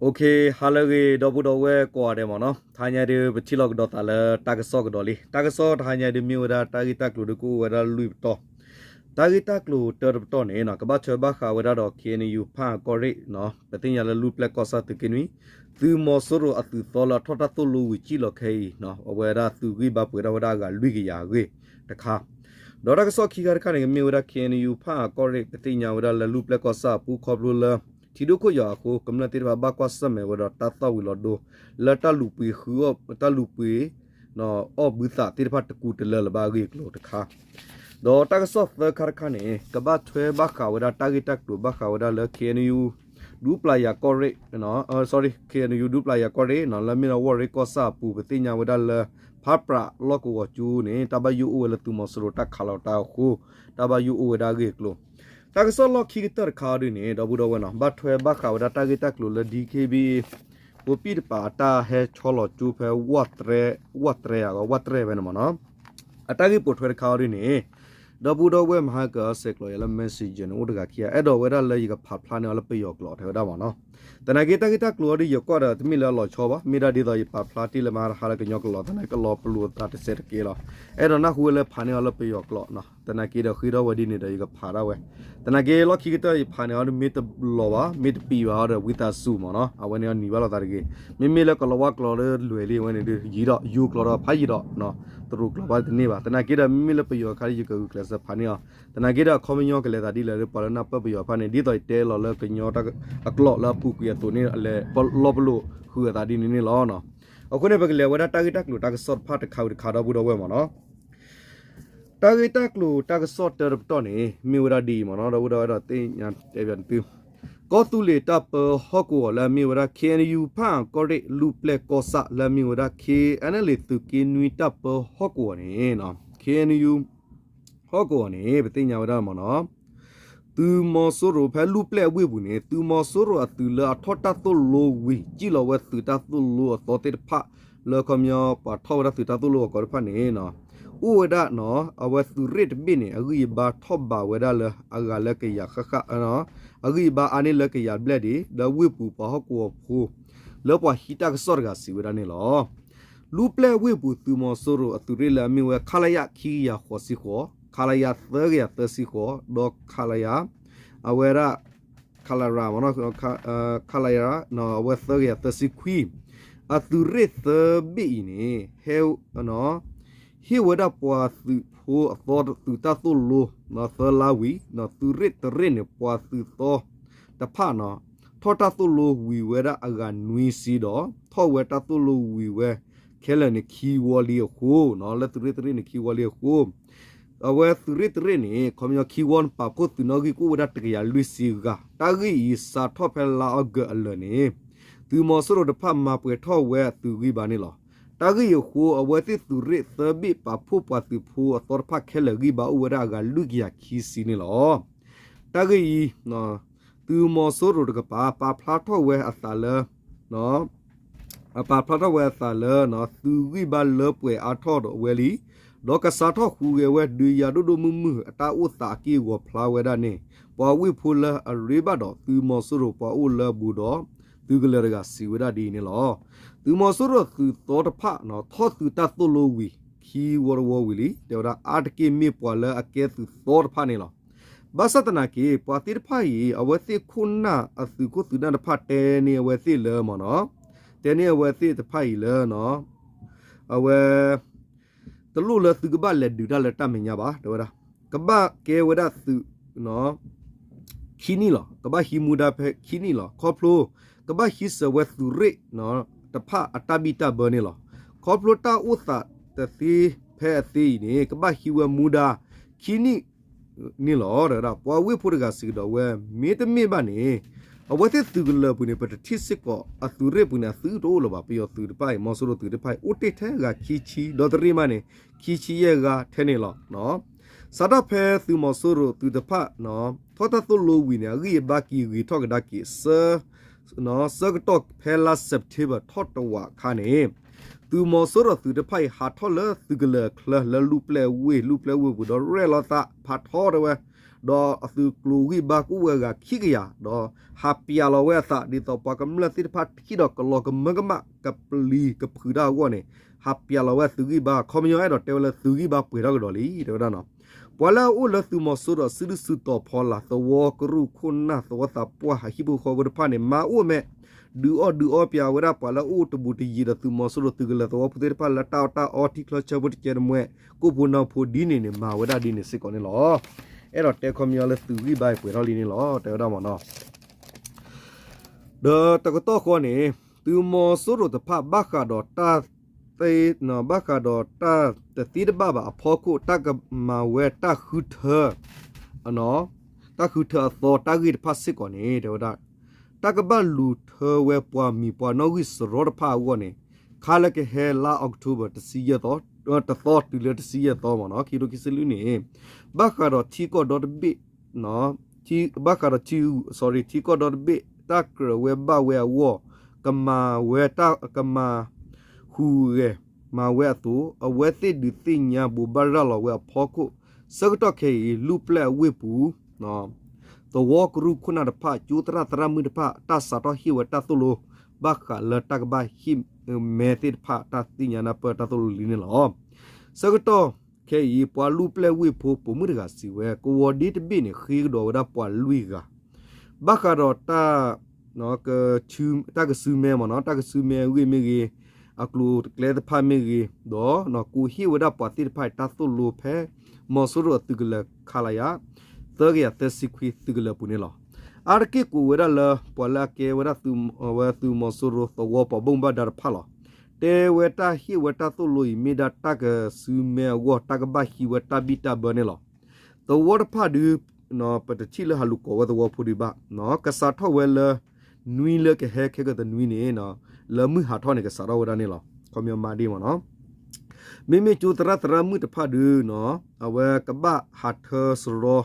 Okay, ဟါလၢအဂ့ၤ ဒီပုၢ်ဒီဝဲၢ်ကိးဂၤဒဲးမ့ၢ်နီၤ, တဟါညါဒုး ပထံၣ်လိာ်ကဒီးသးလၢတၢ်ကစီၣ်ကဒီးလံ. တၢ်ကစီၣ်တဟါညါဒုး မ့ၢ်ဝဲဒၣ်တၢ်ဂ့ၢ်တၢ်ကျိၤဒုးကအိၣ်ဝဲဒၣ်လွံၢ်ပတီၢ်. တၢ်ဂ့ၢ်တၢ်ကျိၤတၢတပတီၢ်န့ၣ် ကဘၣ်ထွဲဘၣ်ဃးဝဲဒၣ်ဒီး K N U ဖၣ်အၣ်ကီၢ်ရ့ၣ် ပသ့ၣ်ညါလၢလူၢ်ပျဲၢ်ကီၢ်ဆၣ်သုးက့နွံ သုးမီၤစိရိၤအသုးသီလၢအထီၣ်တၢ်သိၣ်လိဝံၤစံၣ်လီၤခဲအံၤ အဝဲဒၣ်သုးဂံၢ်ဘါပှဲၤထီၣ်ဝဲဒၣ်အဂၤလွံၢ်ကယၤအဂ့ၢ်တခါ ဒီးတၢ်ကစီၣ်ခံခါတခါန့ၣ် ကမ့ၢ်ဝဲဒၣ် K N U ဖၣ်အၣ်ကီၢ်ရ့ၣ် ပသ့ၣ်ညါဝဲဒၣ်လၢလူၢ်ပျဲၢ်ကီၢ်ဆၣ်အပူၤ ခီဖျိလၢ ထံဒိၣ်ခိၣ်ယီၤအဃိ ကမျၢၢ်သ့ၣ်တဖၣ်ဘၣ်ကွၢ်ဆၢၣ်မဲာ်ဝဲဒီးတၢ်သီၣ်ဝံၤလီၤဒိ လၢတၢ်လူၤပှ့ၤဃုအီၣ် တၢ်လူၤပှ့ၤ အီၣ်ဘုသးသ့ၣ်တဖၣ်တကူတလၢလၢၤဘၣ်အဂ့ၢ်အကျိၤတခါ ဒီးတၢ်ကစီၣ်သၢခါတခါန့ၣ် ကဘၣ်ထွဲဘၣ်ဃးဝဲဒၣ်တၢ်ဂ့ၢ်တၢ်ကျိၤဘၣ်ဃးဝဲဒၣ်လၢ K N U ဒူပျၤယၤကီၢ်ရ့ၣ် sorry, K N U ဒူပျၤယၤကီၢ်ရ့ၣ် လၢမ့ၢ်ဒီးဝီၢ်ရ့ၣ်ကီၢ်ဆၣ်အပူၤ ပသ့ၣ်ညါဝဲဒၣ်လၢ ဖးပြးလီၢ်ကဝီၤကၠိန့ၣ် တၢ်ဘၣ်ယိၣ်အိၣ်ဝဲလၢသုးမီၤစိရိၤတၢ်ခးလီၤတၢ်အဃိ တၢ်ဘၣ်ယိၣ်အိၣ်ဝဲဒၣ်အဂ့ၢ်အကျိၤ တၢ်ကစီၣ်လီၢ်ခံကတၢၢ်တခါအံၤဒ်န့ၣ် ဒီပုၢ်ဒီဝဲၢ်နီၤ ဘၣ်ထွဲဘၣ်ဃးဝဲဒၣ်တၢ်ဂ့ၢ်တၢ်ကျိၤလၢ D K B A ပိပံၣ်တပၤအတၢ်ဟဲဆီလီၤကၠိဖဲ ဝၢ်တြဲၤ ဝၢ်တြဲၤဖဲန့ၣ်မ့ၢ်နီၤ အတၢ်ဂ့ၢ်ပိာ်ထွဲတခါအံၤဒ်န့ၣ် ဒီပုၢ်ဒီဝဲၢ်မဟါကဆဲးကျိးယၤလၢ messenger န့ၣ် အိၣ်တဂၤခံဂၤ အဲၣ်ဒိးဝဲဒၣ်လၢယကဖးဖျါန့ၢ်အီၤလၢပယီၤကျိာ်ထဲဝဲဒၣ်မ့ၢ်နီၤ သနာ်က့တၢ်ဂ့ၢ်တၢ်ကျိၤအံၤဒ်ယကွၢ်ဒီးတမ့ၢ်လၢအလီၤဆီဘၣ် မ့ၢ်ဒၣ်ဒ်သိးယပာ်ဖျါတ့ၢ်လၢမဟါတဟါလၢကညီကလီၤ သနာ်က့ကလီၤပလိာ်သးတစဲးတကဲလီၤ အဲၣ်ဒိးနၢ်ဟူဝဲလၢဖးန့ၢ်အီၤလၢပယီၤကျိာ်နီၤ သနာ်က့ဒီးဃ့ထီၣ်ဝဲဒ်န့ၣ်ဒီးယကဖးဒၣ်ဝဲ သနာ်က့လီၢ်ခံကတၢၢ်ယဖးန့ၢ်အီၤဒ်မ့ၢ်တလီၤဘၣ် မ့ၢ်တပံၤဘၣ်အီၤဒီး ဝံသးစူၤမ့ၢ်နီၤ အဝဲန့ၣ်အနံၤဘၣ်လိာ်သးတဂ့ၤ မ့မ့ၢ်လၢကလီၤဝါကျိာ်ဒီးလွဲၢ်လံဝဲန့ၣ်ဒီး ယံာ်ဒီး ယိၤကျိာ်ဒီးဖးယံာ်ဒီး တရူးကျိာ်ဘၣ်တန့ၢ်ဘၣ် သနာ်က့ဒီးမ့မ့ၢ်လၢပယီၤအခါဒ်ယကဂုာ်ကျဲးစၢးဖးန့ၢ်အီၤ သနာ်က့ဒီးအခီပညီကလဲၤသးဒ်လဲၣ်လၢပှၤလၢနၢ်ပၢၢ်ပယီၤတဖၣ်န့ၣ် ဒ်သိးယတဲလီၤလၢကညီအကျိာ်လၢအပူၤကွံာ်အသိးန့ၣ် အလဲၤလီၤပလိာ်ဃုာ်အသးဒ်န့ၣ်န့ၣ်လီၤ အဃိန့ၣ် ပကလဲၤဝဲဒၣ်တၢ်ဂ့ၢ်တၢ်ကျိၤတၢ်ကစီၣ်တဖၣ်တခါဝံၤတခါဒီပုၢ်ဒီဝဲၢ်မ့ၢ်နီၤ တၢ်ဂ့ၢ်တၢ်ကျိၤတၢ်ကစီၣ်တၢတပတီၢ်န့ၣ် မ့ၢ်ဝဲဒၣ်ဒ်အံၤမ့ၢ်နီၤ ဒီပုၢ်ဒီဝဲၢ်ဒီးသ့ၣ်ညါတဲဘၣ်သု ကီၢ်သူလ့ၤတၢ်ပၢဟီၣ်ကဝီၤလၢအမ့ၢ်ဝဲဒၣ် K N U ဖၣ်အၣ်ကီၢ်ရ့ၣ် လူၢ်ပျဲၢ်ကီၢ်ဆၣ်လၢအမ့ၢ်ဝဲဒၣ် K N L A သုးက့နွံတၢ်ပၢဟီၣ်ကဝီၤန့ၣ် K N U ဟီၣ်ကဝီၤန့ၣ် ပသ့ၣ်ညါဝဲဒၣ်မ့ၢ်နီၤ သုးမီၤစိရိၤဖဲလူၢ်ပျဲၢ်အဝ့ၢ်ပူၤန့ၣ် သုးမီၤစိရိၤအသုးလၢအထီၣ်တၢ်သိၣ်လိဝံၤ စံၣ်လီၤဝဲသုးတၢ်သိၣ်လိအသီသ့ၣ်တဖၣ် လၢခီပညီပှၤထီၣ်ဝဲဒၣ်သုးတၢ်သိၣ်လိအကီးတဖၣ်န့ၣ် အိၣ်ဝဲဒၣ် အဝဲသုးရ့ၣ်တဘ့ၣ်န့ၣ် အဂံၢ်အဘါထီၣ်ဘးဝဲဒၣ်လၢအဂၤလၢကယၤဃၣ်ဃၣ် အဂံၢ်အဘါအါန့ၢ်လၢကယၤဘျဲၣ်ဒံး လၢဝ့ၢ်ပူၤပှၤဟီၣ်ကဝီၤဖိ လၢပှၤဟံးတၢ်ကစီၣ်တဂၤစံးဝဲဒၣ်န့ၣ်လီၤ. လူၢ်ပျဲၢ်ဝ့ၢ်ပူၤသုးမီၤစိရိၤအသုးရ့ၣ်လၢအမ့ၢ်ဝဲ ခလရ ခံကယၤဃိးဆံဃိး, ခလရ သၢကယၤသၢဆံဃိး ဒီး ခလရ အဝဲဒၣ် ခလရ ခလရ အဝဲသၢကယၤသၢဆံခွံ အသုးရ့ၣ်သၢဘ့ၣ်အံၤန့ၣ် ဟဲ ဟ့ၣ်ဝဲဒၣ်ပှၤသုးဖိအသီသုးတၢ်သိၣ်လိ သၢလါဝံၤ သုးရ့ၣ်တရ့ၣ်န့ၣ် ပှၤသုးသီတဖၣ် ထီၣ်တၢ်သိၣ်လိဝံၤဝဲဒၣ်အဂၤနွံဆံဒီး ထီၣ်ဝဲတၢ်သိၣ်လိဝံၤဝဲခဲလၢာ်န့ၣ်ခံဝီလံအဃိ လၢသုးရ့ၣ်တရ့ၣ်န့ၣ်ခံဝီလံအဃိ အဝဲသုးရ့ၣ်တရ့ၣ်န့ၣ် ခီပညီခံဝီန့ၣ်ပာ်ဖှိၣ်သုးနီၣ်ဂံၢ်ကအိၣ်ဝဲဒၣ်တကယၤလွံၢ်ဆံဂၤ တၢ်ဂ့ၢ်အံၤစးထီၣ်ဖဲလါအီကူးအလၢာ်န့ၣ် သုးမီၤစိရိၤတဖၣ်မၤပှဲၤထီၣ်ဝဲအသုးဂံၢ်ဘါန့ၣ်လီၤ. တၢ်ဂ့ၢ်အံၤအဃိ အဝဲသ့ၣ်သုးရ့ၣ်သၢဘ့ၣ်ပာ်ဖှိၣ်ပှၤသုးဖိအသီတဖၣ်ခဲလၢာ်ဂံၢ်ဘါအိၣ်ဝဲဒၣ်အဂၤလွံၢ်ကယၤခံဆံန့ၣ်လီၤ. တၢ်ဂ့ၢ်အံၤ သုးမီၤစိရိၤတကပၤ ပာ်ဖျါထီၣ်ဝဲအသးလၢ ပာ်ဖျါထီၣ်ဝဲအသးလၢ သုးဂံၢ်ဘါလၢပှဲၤအါထီၣ်ဝဲလံ ဒီးကစးထီၣ်ဟူးဂဲၤဝဲဒုးယၤဒိၣ်ဒိၣ်မုၢ်မုၢ် အတၢ်အိၣ်သးအက့ၢ်အဂီၤဖျါဝဲဒၣ်န့ၣ် ပှၤဝ့ၢ်ဖိလၢအရ့ဘၣ်ဒီးသုးမီၤစိရိၤပှၤအိၣ်လၢအဘူးဒီး သုးကလၢၤတဂၤစံးဝဲဒၣ်ဒ်အံၤန့ၣ်လီၤ. သုးမီၤစိရိၤသုးသီတဖၣ် ထီၣ်သုးတၢ်သိၣ်လိဝံၤ ခံဝီတဝီဝံၤလံ တဲဝဲဒၣ်အါတက့ၢ်မ့ၢ်ပှၤလၢအကဲသုးသီတဖၣ်န့ၣ်လီၤ. ဘၣ်ဆၣ်သနာ်က့ ပှၤသ့ၣ်တဖၣ်အံၤ အဝဲသ့ၣ်ခိၣ်နၢ်အသုးခိၣ်သုးနၢ်တဖၣ်တဲန့ၢ်အဝဲသ့ၣ်လၢမ့ၢ်နီၤ တဲန့ၢ်အဝဲသ့ၣ်တဖၣ်အံၤလၢ အဝဲ တလိၣ်လၢသုကဘၣ်လဲၤဒုးတၢ်လၢတၢ်မဲာ်ညါဘၣ် တဲဝဲဒၣ် ကဘၣ်ကဲဝဲဒၣ်သုး ခံနံၣ်လီၤ. ကဘၣ်ဟံးမူဒါဖဲခံနံၣ်လီၤ. ခီဖျိ ကဘၣ်ဟံးစၢၤဝဲသုးရ့ၣ်တဖၣ်အတၢ်ဘံၣ်တၢ်ဘၢန့ၣ်လီၤ. ခီဖျိတၢ်အိၣ်သးတသ့ဖဲအသ့အံၤန့ၣ် ကဘၣ်ဟံးဝဲမူဒါခံနံၣ်န့ၣ်လီၤ တဲဝဲဒၣ် ပှၤဝ့ၢ်ဖိတဂၤစံးကဒီးဝဲ မ့တမ့ၢ်ဘၣ်န့ၣ် အဝဲသ့ၣ်သုးကလၢၤပူၤန့ၣ် ပတထံၣ်စ့ၢ်ကီးအသုးရ့ၣ်ပူၤန့ၣ် အသုးတအိၣ်လၢၤဘၣ် ပယီၤသုးတဖၣ်အံၤ မီၤစိရိၤသုးတဖၣ်အံၤ အိၣ်တ့ၢ်ထဲဂၤခံဆံ ဒီးတရ့ၣ်မးန့ၣ် ခံဆံယဲၢ်ဂၤထဲန့ၣ်လီၤ. စးထီၣ်ဖဲသုးမီၤစိရိၤသုးတဖၣ် ထီၣ်တၢ်သိၣ်လိဝံၤန့ၣ် အဂံၢ်အဘါက့ၤဂ့ၤထီၣ်ကဒါက့ၤ ဆၢကတီၢ်ဖဲလါစဲးပထ့ဘၢၣ်ထီၣ်တဝာ်အခါန့ၣ် သုးမီၤစိရိၤသုးတဖၣ်အံၤ ဟးထီၣ်လၢသုးကလၢၤအချၢလၢလူၢ်ပျဲၢ်ဝ့ၢ် လူၢ်ပျဲၢ်ဝ့ၢ်ပူၤဒီးရဲၣ်လီၤသးဖးထီတဲဝဲ ဒီးအသုးကျိၤဂံၢ်ဘါကအိၣ်ဝဲအဂၤခံကယၤ, ဒီးဟးပျးလီၤဝဲအသး ဒ်သိးပှၤကမျၢၢ်သ့ၣ်တဖၣ်ထံၣ်ဒီးကလီၤကမၢကမၣ် ကပျံၤကဖုးတၢ်အဂီၢ်န့ၣ် ဟးပျးလီၤဝဲအသုးဂံၢ်ဘါ ခီပညီအဲၣ်ဒိးတဲဝဲလၢသုးဂံၢ်ဘါပှဲၤထီၣ်ကဒီးလံ တဲဝဲဒၣ်နီၤ. ပှၤလၢအအိၣ်လၢသုးမီၤစိရိၤအစုဒုၣ်စုတီၤဖီလာ် သဝီကရူၢ်ခိၣ်နၢ် သဝီသးပှၢ် အဟံၣ်ဖိဃီဖိတဖၣ်န့ၣ် မၤအိၣ်မဲာ် ဒုးအီၣ်ဒုးအီပျးဝဲဒၣ်ပှၤလၢအအိၣ်တဘူးတယံၤဒီးသုးမီၤစိရိၤသုးကလၢၤသဝီဖိသ့ၣ်တဖၣ်လၢတၢ်အီၣ်တၢ်အီထံချၢဆၢဖိတကဲတမှဲ ကိၣ်ဖိနီၣ်ဖိဒ်န့ၣ်န့ၣ် မၤဝဲဒၣ်ဒ်န့ၣ်စ့ၢ်ကီးန့ၣ်လီၤ. အဲၣ်ဒိးတဲခီပညီလၢသုးဂံၢ်ဘါအံၤပှဲၤထီၣ်လံန့ၣ်လီၤ တဲဝဲဒၣ်မ့ၢ်နီၤ. ဒီးတကတီၢ်ဃီန့ၣ် သုးမီၤစိရိၤတဖၣ်ဘၣ်ဃးဒီးတၢ်သ့ ဘၣ်ဃးဒီးတၢ်တသ့တဘၣ်ဘၣ်အဖီခိၣ် တၢ်ကမၤဝဲတၢ်ဃုထၢ တၢ်ဃုထၢအသီတၢ်ဂ့ၢ်တဖၣ်စ့ၢ်ကီးန့ၣ် တဲဝဲဒၣ် တၢ်ကဘၣ်လူၤထၢဝဲပှၤမံၤပှၤနီၣ်ဂံၢ်စရီတဖၣ်အဂီၢ်န့ၣ် ခါလၢကဟဲလါ October တဆံယဲၢ်သီ တသီတုၤလၢတဆံယဲၢ်သီမ့ၢ်နီၤ ခံကထိခံဆံလွံၢ်န့ၣ် ဘၣ်ဃးဒီးထံကီၢ်ဒီတဘ့ၣ် ဘၣ်ဃးဒီးထံ sorry ထံကီၢ်ဒီတဘ့ၣ် တၢ်ကြၢးဝဲဘၣ်ဝဲအဂီၢ် ကမၤဝဲတၢ် ကမၤ ဟူးဂဲၤ မၤဝဲအသိး အဝဲသ့ၣ်ဒုးသ့ၣ်ညါဘိးဘၣ်ရၤလီၤဝဲအဖီခိၣ် ဆၢကတီၢ်ခဲအံၤ လူၢ်ပျဲၢ်အဝ့ၢ်ပူၤ သဝီကရူၢ်ခိၣ်နၢ်တဖၣ် ကၠိသရၣ်သရၣ်မုၣ်တဖၣ် တၢ်စးထီၣ်ဟ့ၣ်ဝဲတၢ်သိၣ်လိ ဘၣ်ဃးလၢတၢ်ကဘၣ်ဟ့ၣ်မဲသ့ၣ်တဖၣ် တၢ်သ့ၣ်ညါနၢ်ပၢၢ်တၢ်သိၣ်လိလံန့ၣ်လီၤ. ဆၢကတီၢ်ခဲအံၤ ပှၤလူၢ်ပျဲၢ်ဝ့ၢ်ဖိပိာ်မုၣ်တဂၤစံးဝဲ ကဝီၤဒ့တဘ့ၣ်န့ၣ် ဃ့ကဒီးဝဲဒၣ်ပှၤလွံၢ်ဂၤ ဘၣ်ဃးဒီးတၢ် တၢ်ကစုမဲမ့ၢ်နီၤ တၢ်ကစုမဲအဂ့ၢ်မ့ၢ်ဂ့ၤ အကျိၤတကျဲတဖၣ်မ့ၢ်ဂ့ၤ ဒီးကိးဟ့ၣ်ဝဲဒၣ်ပှၤသ့ၣ်တဖၣ်အံၤတၢ်သိၣ်လိဖဲ မီၤစိရိၤအသုးကလၢၤ ခလရ သၢကယၤသၢဆံခွံသုးကလၢၤပူၤန့ၣ်လီၤ. အါတက့ၢ်ကိးဝဲဒၣ်လၢ ပှၤလၢအကဲဝဲဒၣ် ဝဲသုးမီၤစိရိၤသဝီပှၤဘၣ်မူဘၣ်ဒါတဖၣ်လီၤ. တဲဝဲတၢ်ဟ့ၣ်ဝဲတၢ်သိၣ်လိအံၤ မ့ၢ်ဒၣ်တၢ်ကစုမဲအဂီၢ် တၢ်ကဘၣ်ဟံးဝဲတၢ်ဘံၣ်တၢ်ဘၢန့ၣ်လီၤ. သဝီတဖၣ်ဒုး ပတထံၣ်လၢဟးလူၤကိးဝဲသဝီဖိဒံးဘၣ်, ကစးထီၣ်ဝဲလၢ နွံလၢကဟဲခဲကတနွံန့ၣ် လၢမုၢ်ဟးထီၣ်န့ၣ် ကစးထီၣ်ဝဲဒၣ်န့ၣ်လီၤ. ခီပညီမၤဒ်မ့ၢ်နီၤ မ့မ့ၢ်ကၠိသရၣ်သရၣ်မုၣ်တဖၣ်ဒုး အဝဲကဘၣ်ဟးထၢစရီ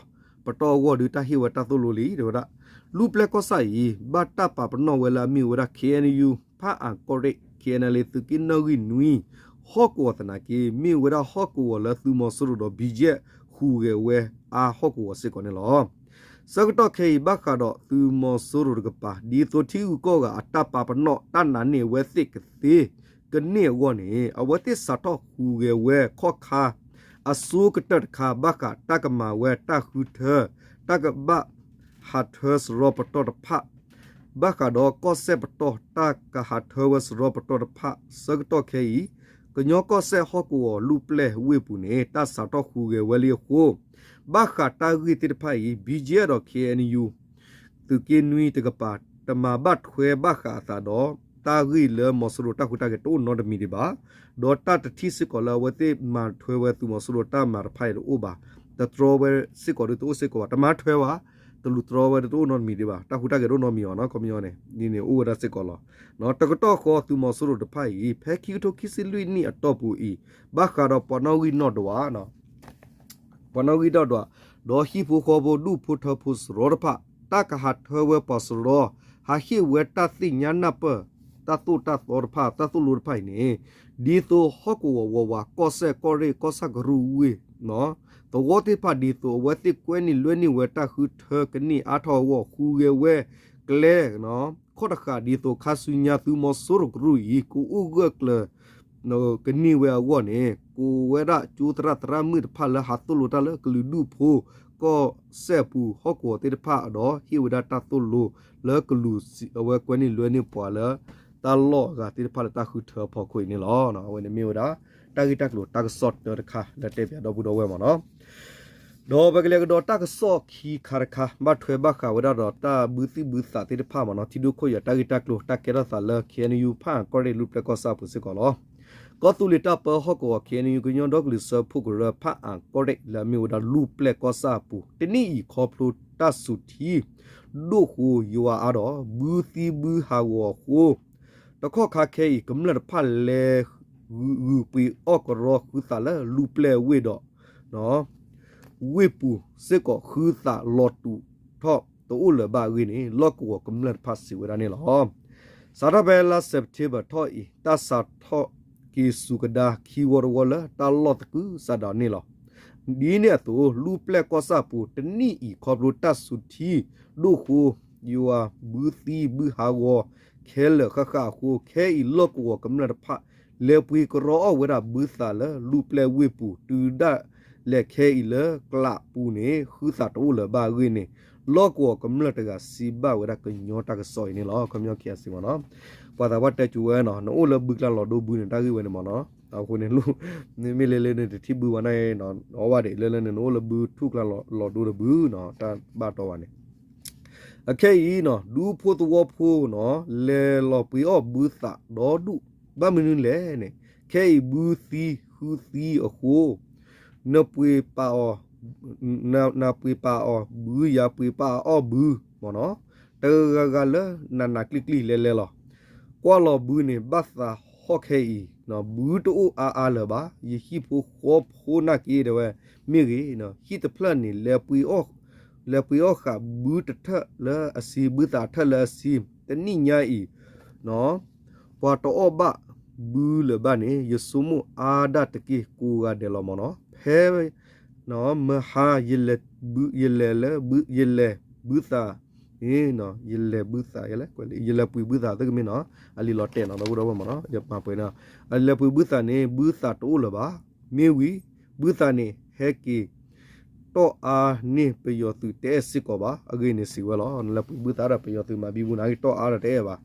ပတီၢ်အဂီၢ်ဒုး တၢ်ဟ့ၣ်ဝဲတၢ်သိၣ်လိလံ တဲဝဲဒၣ်. လူၢ်ပျဲၢ်ကီၢ်ဆၣ်အံၤ ဘၣ်တၢ်ပာ်ပနီၣ်ဝဲလၢအမ့ၢ်ဝဲဒၣ် ခ့ၣ်အဲၣ်ယူၣ် ဖၣ်အၣ်ကီၢ်ရ့ၣ် ခ့ၣ်အဲၣ်ယူၣ် သုးက့ၣ်နီၣ်ဂံၢ်နွံ ဟီၣ်ကဝီၤသနာ်က့ မ့ၢ်ဝဲဒၣ်ဟီၣ်ကဝီၤလၢသုးမီၤစိရိၤဒီး ဘံၣ်ယဲၣ် ဟူးဂဲၤဝဲအါဟီၣ်ကဝီၤစ့ၢ်ကီးန့ၣ်လီၤ. ဆၢကတီၢ်ခဲအံၤ ဘၣ်ဃးဒီးသုးမီၤစိရိၤတကပၤ ဒ်သိးထံဂုၤကီၢ်ဂၤအတၢ်ပာ်ပနီၣ် တၢ်နာ်န့ၢ်အဝဲသ့ၣ်ကသ့ကန့ၢ်အဂီၢ်န့ၣ် အဝဲသ့ၣ်စးထီၣ်ဟူးဂဲၤဝဲခီၣ်ခါ အဆိကတၢၢ်တခါ ဘၣ်ဃးတၢ်ကမၤဝဲတၢ်ဃုထၢ တၢ်ကဘၣ်ဟးထၢစရီပတီၢ်တဖၣ် ဘၣ်ဃးဒီးကီၢ်စဲၣ်ပတီၢ် တၢ်ကဟးထၢဝဲစရီပတီၢ်တဖၣ် ဆၢကတီၢ်ခဲအံၤ ကညီကီၢ်စဲၣ်ဟီၣ်ကဝီၤလူၢ်ပျဲၢ်ဝ့ၢ်ပူၤန့ၣ် တၢ်စးထီၣ်ဟူးဂဲၤဝဲလံအဃိ ဘၣ်ဃးတၢ်ဂ့ၢ်သ့ၣ်တဖၣ်အံၤ ဘံၣ်ယဲၣ်ဒီး ခ့ၣ်အဲၣ်ယူၣ် သုးက့ၣ်နွံတကပၤ တမၤဘၣ်ထွဲဘၣ်ဃးအသးဒီး တၢ်ဂ့ၢ်လၢမီၤစိရိၤတၢ်ဟူးတၢ်ဂဲၤတအိၣ်နီတမံၤဒံးဘၣ်, ဒီးတၢ်တထံၣ်စ့ၢ်ကီးလၢအဝဲသ့ၣ်မၤထွဲဝဲသုးမီၤစိရိၤတၢ်မၤတဖၣ်အံၤတအိၣ်ဘၣ်, တတြီဝဲစ့ၢ်ကီးဒုးတအိၣ်စ့ၢ်ကီးဘၣ်, တမၤထွဲဘၣ်, တလူၤတြီဝဲဒုးတအိၣ်နီတမံၤဒံးဘၣ်, တၢ်ဟူးတၢ်ဂဲၤတအိၣ်နီတမံၤဘၣ်နီၤ ခီပညီန့ၣ် ဒ်န့ၣ်အိၣ်ဝဲဒၣ်စ့ၢ်ကီးလီၤ. တကတီၢ်ဃီသုးမီၤစိရိၤတဖၣ်အံၤ ဖဲခံကထိခံဆံလွံၢ်နံၣ်အတီၢ်ပူၤအံၤ ဘၣ်ဃးဒီးပှၤနီၣ်ဂံၢ်နီၣ်ဒွး ပှၤနီၣ်ဂံၢ်နီၣ်ဒွး ဒီးဟံၣ်ဖိဃီဖိဒူၣ်ဖိထၢဖိစရီတဖၣ် တၢ်ကဟးထၢဝဲပှၤစရီ ဟးဟ့ၣ်ဝဲတၢ်သ့ၣ်ညါနၢ်ပၢၢ် တၢ်သိၣ်တၢ်သီတဖၣ် တၢ်သိၣ်လိတဖၣ်အံၤန့ၣ် ဒ်သိးဟီၣ်ကဝီၤဝးဝး ကီၢ်စဲၣ်ကီၢ်ရ့ၣ် ကီၢ်ဆၣ်ကရူၢ်ဝ့ၢ် သဝီသ့ၣ်တဖၣ်ဒ်သိးအဝဲသ့ၣ်ကွဲန့ၢ်လွဲန့ၢ်ဝဲတၢ်ဃုထၢကန့ၢ်အါထီၣ်အဂီၢ် ဟူးဂဲၤဝဲကျဲ ခီၣ်တဃာ်ဒ်သိးခါဆူညါသုးမီၤစိရိၤကရူၢ်အံၤ ကအိၣ်ဂၢၢ်ကျၢၤ ကန့ၢ်ဝဲအဂီၢ်န့ၣ် ကိးဝဲဒၣ်ကၠိသရၣ်သရၣ်မုၣ်တဖၣ်လၢဟးသိၣ်လိတၢ်လၢကလုာ်ဒူၣ်ဖိ ကီၢ်စဲၣ်အပူၤဟီၣ်ကဝီၤသ့ၣ်တဖၣ်ဒီး ဟ့ၣ်ဝဲဒၣ်တၢ်သိၣ်လိလၢကလူၤအဝဲကွဲန့ၢ်လွဲန့ၢ်ပှၤလၢ တၢ်လီၢ်အဂၤသ့ၣ်တဖၣ်လၢတၢ်ဃုထၢအဖီခိၣ်အံၤန့ၣ်လီၤ. အဝဲန့ၣ်မ့ၢ်ဝဲဒၣ် တၢ်ဂ့ၢ်တၢ်ကျိၤတၢ်ကစီၣ်တၢတခါလၢတဲပၠးဒီပုၢ်ဒီဝဲၢ်မ့ၢ်နီၤ ဒီးပကလဲၤကဒီးတၢ်ကစီၣ်ခံခါတခါ ဘၣ်ထွဲဘၣ်ဃးဝဲဒၣ်ဒီးတၢ်ဘုသံၣ်ဘုသးသ့ၣ်တဖၣ်မ့ၢ်နီၤ ထံဒိၣ်ခိၣ်ယွၤတၢ်ဂ့ၢ်တၢ်ကျိၤတၢ်ကဲထီၣ်သးလၢ ခ့ၣ်အဲၣ်ယူၣ် ဖၣ်အၣ်ကီၢ်ရ့ၣ်လူၢ်ပျဲၢ်ကီၢ်ဆၣ်အပူၤစ့ၢ်ကီးလီၤ. ကီၢ်သူလ့ၤတၢ်ပၢဟီၣ်ကဝီၤ ခ့ၣ်အဲၣ်ယူၣ် ကညီဒီကလုာ်စၢဖှိၣ်ကရၢ ဖၣ်အၣ်ကီၢ်ရ့ၣ်လၢအမ့ၢ်ဝဲဒၣ်လူၢ်ပျဲၢ်ကီၢ်ဆၣ်အပူၤ တနံၣ်အံၤခီဖျိတၢ်စူၤထံ ဒိၣ်ဃိယွၤအါဒီး ဘုသံဘုဟးဂီၤအဃိ တခီခါခဲအံၤ ကမျၢၢ်တဖၣ်လဲၤဂုာ်ပှ့ၤအီၣ်ကရီဃုသးလၢလူၢ်ပျဲၢ်ဝ့ၢ်ဒီး ဝ့ၢ်ပူၤစ့ၢ်ကီးဃုသးလီၤတူာ်ထီၣ်တအိၣ်လၢၤဘၣ်အဂ့ၢ်န့ၣ် လီၢ်ကဝီၤကမျၢၢ်တဖၣ်စံးဝဲဒၣ်န့ၣ်လီၤ. စးထီၣ်ဖဲလါစဲးပထ့ဘၢၣ်ထီၣ်အံၤ တၢ်စးထီၣ်က့ၤစူၤကဒါခံဝီတဝီလၢတၢ်လီၢ်သကုၤဆးဒးန့ၣ်လီၤ. ဒ်န့ၣ်အသိး လူၢ်ပျဲၢ်ကီၢ်ဆၣ်ပူၤတနံၣ်အံၤ ခီဖျိတၢ်စူၤထံဒိၣ်ဃိ ယွၤဘုသံဘုဟးဂီၤခဲလၢာ်ဃၣ်ဃၣ်အဃိ ခဲအံၤလီၢ်ကဝီၤကမျၢၢ်တဖၣ် လဲၤပှ့ၤကရီအီၣ်ဝဲဒၣ်ဘုသးလၢလူၢ်ပျဲၢ်ဝ့ၢ်ပူၤ တုၤဒၣ်လဲာ်ခဲအံၤလၢကျးပူၤန့ၣ် ဃုသးတအိၣ်လၢၤဘၣ်အဂ့ၢ်န့ၣ် လီၢ်ကဝီၤကမျၢၢ်တဂၤစံးဘၣ်ဝဲဒၣ်ကညီတၢ်ကစီၣ်အံၤန့ၣ်လီၤ. ခီပညီ ခ့ၣ်အဲၣ်စံမ့ၢ်နီၤ ပှၤသးပှၢ်တဲကၠိဝဲနီၤ နအိၣ်လၢဘုကျါလီၤဒိဘုန့ၣ် တၢ်ဂ့ၢ်ဝဲန့ၣ်မ့ၢ်နီၤ အဃိန့ၣ် မ့မ့ၢ်လဲၤလၢနတထံၣ်ဘုဝဲန့ၣ်နီၤ အီၣ်ဘၣ်ဒံးလၢလၢန့ၣ် နအိၣ်လၢဘုထူၣ်ကျါလီၤဒိတဘုနီၤ တၢ်ဘၣ်တီဘၣ်န့ၣ် အခဲအံၤနီၤ ဒူဖိသဝီဖိနီၤ လဲၤလီၤပှ့ၤအီၣ်ဘုသးဒီဒူၣ် ဘၣ်မနုၤလဲၣ်န့ၣ် ခဲအံၤဘုသံဃုသံအဃိ နပှ့ၤပာ်အီၤ နပှ့ၤပာ်အီၤဘု ယၤပှ့ၤပာ်အီၤဘု မ့ၢ်နီၤ တဂၤဂၤလၢနးနးကျံၣ်ကျံၣ်လဲၤလဲၤလီၤ ကွၢ်လီၤဘုန့ၣ် ဘၣ်သးဟီၣ်ခဲအံၤ ဘုတအိၣ်အါအါလၢၤဘၣ် ယဟံၣ်ဖိဃီဖိနာ်က့ဒၣ်ဝဲ မ့ၢ်ဂ့ၤ ဟံၣ်တဖျၢၣ်န့ၣ် လဲၤပှ့ၤအီၣ်ဃာ်ဘုတထၢၣ်လၢအဆံ ဘုသးတထၢၣ်လၢအဆံ တနံၣ်ညါအံၤ ပှၤတအီၣ်ဘၣ်ဘုလၢၤဘၣ်န့ၣ် ယဆိကမိၣ်အါဒၣ်တက့ၢ်ကိးဂၤဒဲးလီၤမ့ၢ်နီၤ ဖဲ မဟါ ယလဲၤလၢ ယလဲၤဘုသး ယလဲၤဘုသး ယလဲၤပှ့ၤဘုသးသ့ၣ်ကမ့ၢ်နီၤ အလံာ်လီၤတဲာ်နီၤ ဒီပုၢ်ဒီဝဲၢ်မ့ၢ်နီၤ ယပာ်ပှဲၤနီၤ အလဲၤပှ့ၤဘုသးန့ၣ် ဘုသးတအိၣ်လၢၤဘၣ် မ့ၢ်ဝံၤ ဘုသးန့ၣ် ဟဲက့ၤ တီၢ်အါန့ၢ်ပယီၤသုးတအဲၣ်စ့ၢ်ကီးဘၣ် အဂ့ၢ်န့ၣ်စံးဝဲလီၤ နလဲၤပှ့ၤဘုသးဒီးပယီၤသုးမၤဘံဘူနၤဂ့ၤ တီၢ်အါဒီးတအဲၣ်ဘၣ်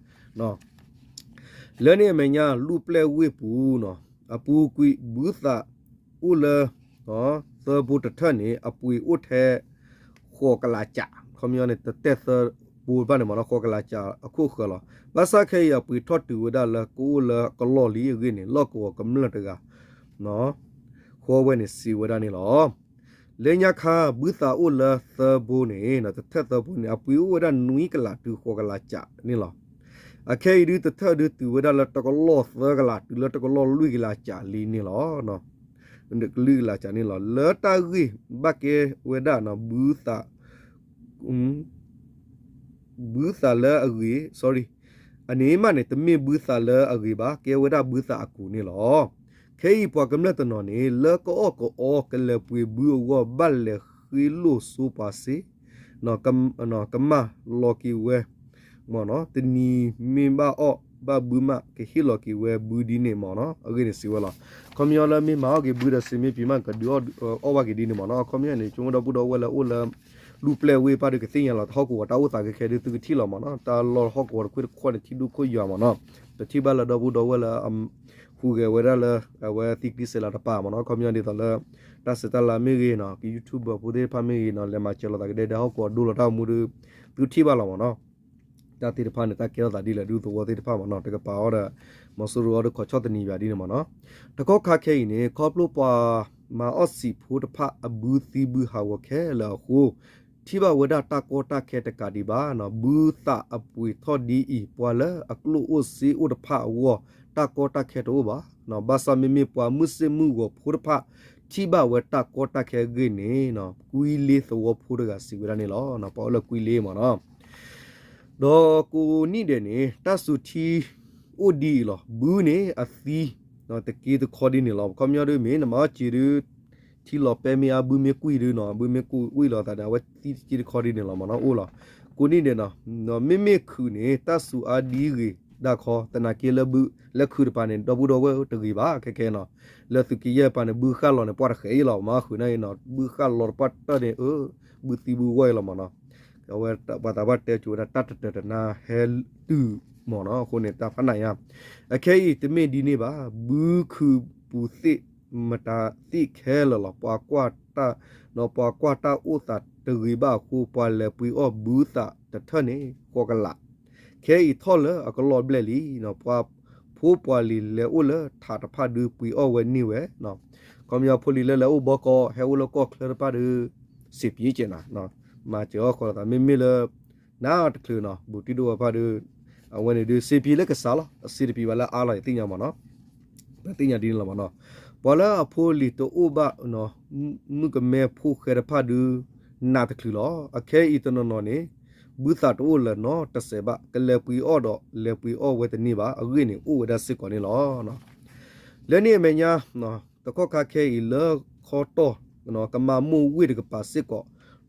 လၢန့ၣ်အမဲာ်ညါ လူၢ်ပျဲၢ်ဝ့ၢ်ပူၤနီၤ အပူၤကွံာ်ဘုသးအိၣ်လၢ သၢဘိတထၢၣ်န့ၣ် အပှ့ၤအိၣ်ထဲ ဃိးကလးကး ခီပညီန့ၣ် တတဲသၢဘိဘၣ်န့ၣ်မ့ၢ်နီၤ ဃိးကလးကးအခိၣ်ဃၢၤလီၤ. ဘၣ်ဆၣ်ခဲအံၤအပှ့ၤထီၣ်တုၤဝဲဒၣ်လၢကအိၣ်လၢကလီၢ်လံအဂ့ၢ်န့ၣ် လီၢ်ကဝီၤကမျၢၢ်တဂၤ ဃီဝဲန့ၣ်စံးဝဲဒၣ်န့ၣ်လီၤ. လၢညါခါ ဘုသးအိၣ်လၢသၢဘိန့ၣ် တထၢၣ်သၢဘိန့ၣ် အပှ့ၤအိၣ်ဝဲဒၣ်နွံကလးတုၤဃိးကလးကးန့ၣ်လီၤ. အခဲအံၤဒုးတထၢၣ်ဒုးတုၤဝဲဒၣ်လၢ တကလီၢ်သၢကလးတုၤလၢတကလီၢ်လွံၢ်ကလးကးလံန့ၣ်လီၤ. လွံၢ်ကလးကးန့ၣ်လီၤ. လၢတၢ်ဂ့ၢ်ဘၣ်ကဲဝဲဒၣ် ဘုသး ဘုသးလၢအဂ့ၤ sorry အန့ၣ်မးန့ၣ် တမ့ၢ်ဘုသးလၢအဂ့ၤဘၣ် ကဲဝဲဒၣ်ဘုသးအကူးန့ၣ်လီၤ. ခဲအံၤပှၤကမျၢၢ်တနီၤန့ၣ် လၢကအီၣ်ကအီ ကလဲၤပှ့ၤဘုအဂီၢ် ဘၣ်လဲၤဃ့လိာ်စိပှၤစ့ ကမၣ်လီၤက့ၤဝဲ တနံၤမ့ၢ်ဘၣ်အီၣ်ဘၣ်ဘုမး ကဟ့ၣ်လီၤက့ၤဝဲဘုဒ်န့ၣ်မ့ၢ်နီၤ အဂ့ၢ်န့ၣ်စံးဝဲလီၤ. ခီပညီလၢမ့ၢ်မၤအီၣ်က့ၤဘုဒီးစ့မ့ၢ်ပံၤမး ကဒုးအီၣ်ဘၣ်က့ၤဒ်န့ၣ်မ့ၢ်နီၤ. အခီပညီန့ၣ် ဆိကမိၣ်ဒီပုၢ်ဒီဝဲၢ်လၢအိၣ်လၢ လူၢ်ပျဲၢ်ဝ့ၢ်ပၢ်ဒုးကသ့ၣ်ညါလီၤ တၢ်ဟီၣ်ကဝီၤတၢ်အိၣ်သးခဲခဲဒုးသုကထံၣ်လီၤမ့ၢ်နီၤ. တၢ်လီၢ်ဟီၣ်ကဝီၤတခွ့ၣ်တခီၣ်န့ၣ် ထံဒိၣ်ခိၣ်ယွၤမ့ၢ်နီၤ. ပထံၣ်ဘၣ်လၢဒီပုၢ်ဒီဝဲၢ်လၢ ဟူးဂဲၤဝဲဒၣ်လၢ အဝဲသံကျံစဲးလးတပၤမ့ၢ်နီၤ. ခီပညီဒ်သိးလၢ တၢ်စံးတၢ်လၢမ့ၢ်ဂ့ၤနီၤ က YouTube ဖိသ့ၣ်တဖၣ်မ့ၢ်ဂ့ၤနီၤ လဲၤမၤစၢၤလိာ်သးကဒဲဒဲဟီၣ်ကဝီၤဒိလီၤတၢ်အိၣ်မူဒုး သုထံၣ်ဘၣ်လီၤမ့ၢ်နီၤ. တၢ်သ့ၣ်တဖၣ်န့ၣ် တၢ်ကဲထီၣ်သးဒ်လဲၣ်ဒုးသဝီသ့ၣ်တဖၣ်မ့ၢ်နီၤ တကပၤအီၤဒီး မီၤစိရိၤအီၤဒီးခီၣ်ဆီၣ်တနံၤယၤဒ်န့ၣ်မ့ၢ်နီၤ. တကီၢ်ခါခဲအံၤန့ၣ် ခီဖျိပှၤမၤအီၣ်စံာ်ဖိတဖၣ်အဘုသံဘုဟးဂီၤခဲလၢာ်အဃိ ထံၣ်ဘၣ်ဝဲဒၣ်တၢ်ကီတၢ်ခဲတကးဒံးဘၣ်နီၤ. ဘုသးအပှ့ၤထီၣ်ဒ်အံၤ ပှၤလၢအကျိၣ်အိၣ်စ့အိၣ်တဖၣ်အဂီၢ် တၢ်ကီတၢ်ခဲတအိၣ်ဘၣ်နီၤ. ဘၣ်ဆၣ်မ့မ့ၢ်ပှၤမုၢ်ဆ့ၣ်မုၢ်ဂီၤဖိတဖၣ် ထံၣ်ဘၣ်ဝဲတၢ်ကီတၢ်ခဲအဂ့ၢ်န့ၣ်နီၤ ကွံလ့သဝီဖိတဂၤစံးဝဲဒၣ်န့ၣ်လီၤ. ပှၤအိၣ်လၢကွံလ့မ့ၢ်နီၤ ဒီးကိးနံၣ်ဒဲးန့ၣ် တၢ်စူၤထံအိၣ်ဒ်အံၤလီၤ. ဘုန့ၣ်အသံ တက့တခီဒ်န့ၣ်လီၤ. ခီပညီဒုးမ့ၢ်နမၤအီၣ်စံာ်ဒုး ထံလီၤပဲမ့ၢ်အါ ဘုမ့ၢ်ကွံာ်ဒုးနီၤ ဘုမ့ၢ်ကွံာ်လီၤသးဒီး အဝဲသံတက့တခီဒ်န့ၣ်လီၤမ့ၢ်နီၤ အိၣ်လီၤ. ကိးနံၣ်ဒဲးနီၤ မ့မ့ၢ်ခုးန့ၣ် တၢ်စူၤအါဒ်ဂ့ၤဒၣ်ခီ သနာ်က့လၢဘု လၢခုးတပၤန့ၣ် ဒီပုၢ်ဒီဝဲၢ်တဂ့ၤဘၣ် ခဲခဲနီၤ လၢသုးက့ယဲၢ်တပၤန့ၣ် ဘုဃၣ်လီၤန့ၣ် ပှၢ်တဃဲးအံၤလီၤ မၤဃုာ်န့ၣ်အံၤနီၤ ဘုဃၣ်လီၤတပှၢ်တၢၢ်န့ၣ် အၢ ဘုသံဘုဂီၢ်အံၤလီၤမ့ၢ်နီၤ အဝဲပှၤသးပှၢ်တဲကၠိဝဲဒၣ် တၢ်တတၢၢ်တနါဟဲတုၤမ့ၢ်နီၤ အဃိန့ၣ် တၢ်ဖးနးညါ အခဲအံၤတမ့ၢ်ဒ်န့ၣ်ဘၣ် ဘုခုးပူၤသ့ၣ်မတၤသ့ၣ်ခဲလၢာ်လီၤ. ပှၤကွၢ်တၢ် ပှၤကွၢ်တၢ်အိၣ်သးတဂ့ၤဘၣ်အဃိ ပှၤလဲၤပှ့ၤအီၣ်ဘုသးတထၢၣ်န့ၣ် ဃိးကလး ခဲအံၤထီၣ်လၢအကလီၢ်ဘျဲၣ်လံ ပှၤဖိပှၤလံၤလဲၤအိၣ်လၢထးတဖၣ်ဒုးပှ့ၤအီၣ်ဝဲန့ၢ်ဝဲ ခီပညီဖိလံၤလၢလဲၤအိၣ်ဘီကီၢ် ဟဲအိၣ်လၢကီၢ်ချၢတဖၣ်ဒုး စံးပံကဲးနၤ မၤစၢၤအီၣ်ဃီလီၤသး မ့မ့ၢ်လၢ နတချုးနီၤ ဘူးတံၢ်ဒိၣ်ဝဲဖၣ်ဒုး အဝဲန့ၣ်ဒုး စံးပံလၢကစးလီၤ အစံးတပံၤဘၣ်လၢအါလီၤ ယသ့ၣ်ညါမ့ၢ်နီၤ ပသ့ၣ်ညါဒ်န့ၣ်လီၤမ့ၢ်နီၤ ပှၤလၢအဖိလံၤတအိၣ်ဘၣ် မုၣ်ကမဲဖိဃဲတဖၣ်ဒုး နးတချုးလီၤ အခဲအံၤတနီၤနီၤန့ၣ် ဘုသးတအိၣ်လၢၤနီတစဲးဘၣ် ကလဲၤပှ့ၤအီၣ်ဒီး လဲၤပှ့ၤအီၣ်ဝဲတန့ၢ်ဘၣ် အဂ့ၢ်န့ၣ်အိၣ်ဝဲဒၣ်စ့ၢ်ကီးန့ၣ်လီၤ. လၢန့ၣ်အမဲာ်ညါ တကီၢ်ခါခဲအံၤလၢခီတီၢ် ကမၤမိၢ်ဝ့ၢ်တကပၤစ့ၢ်ကီး,